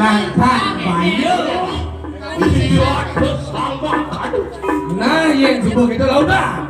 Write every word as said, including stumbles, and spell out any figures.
Tang, tang, baik. Iya, terus sama. Nah, yang sebut kita lah udah.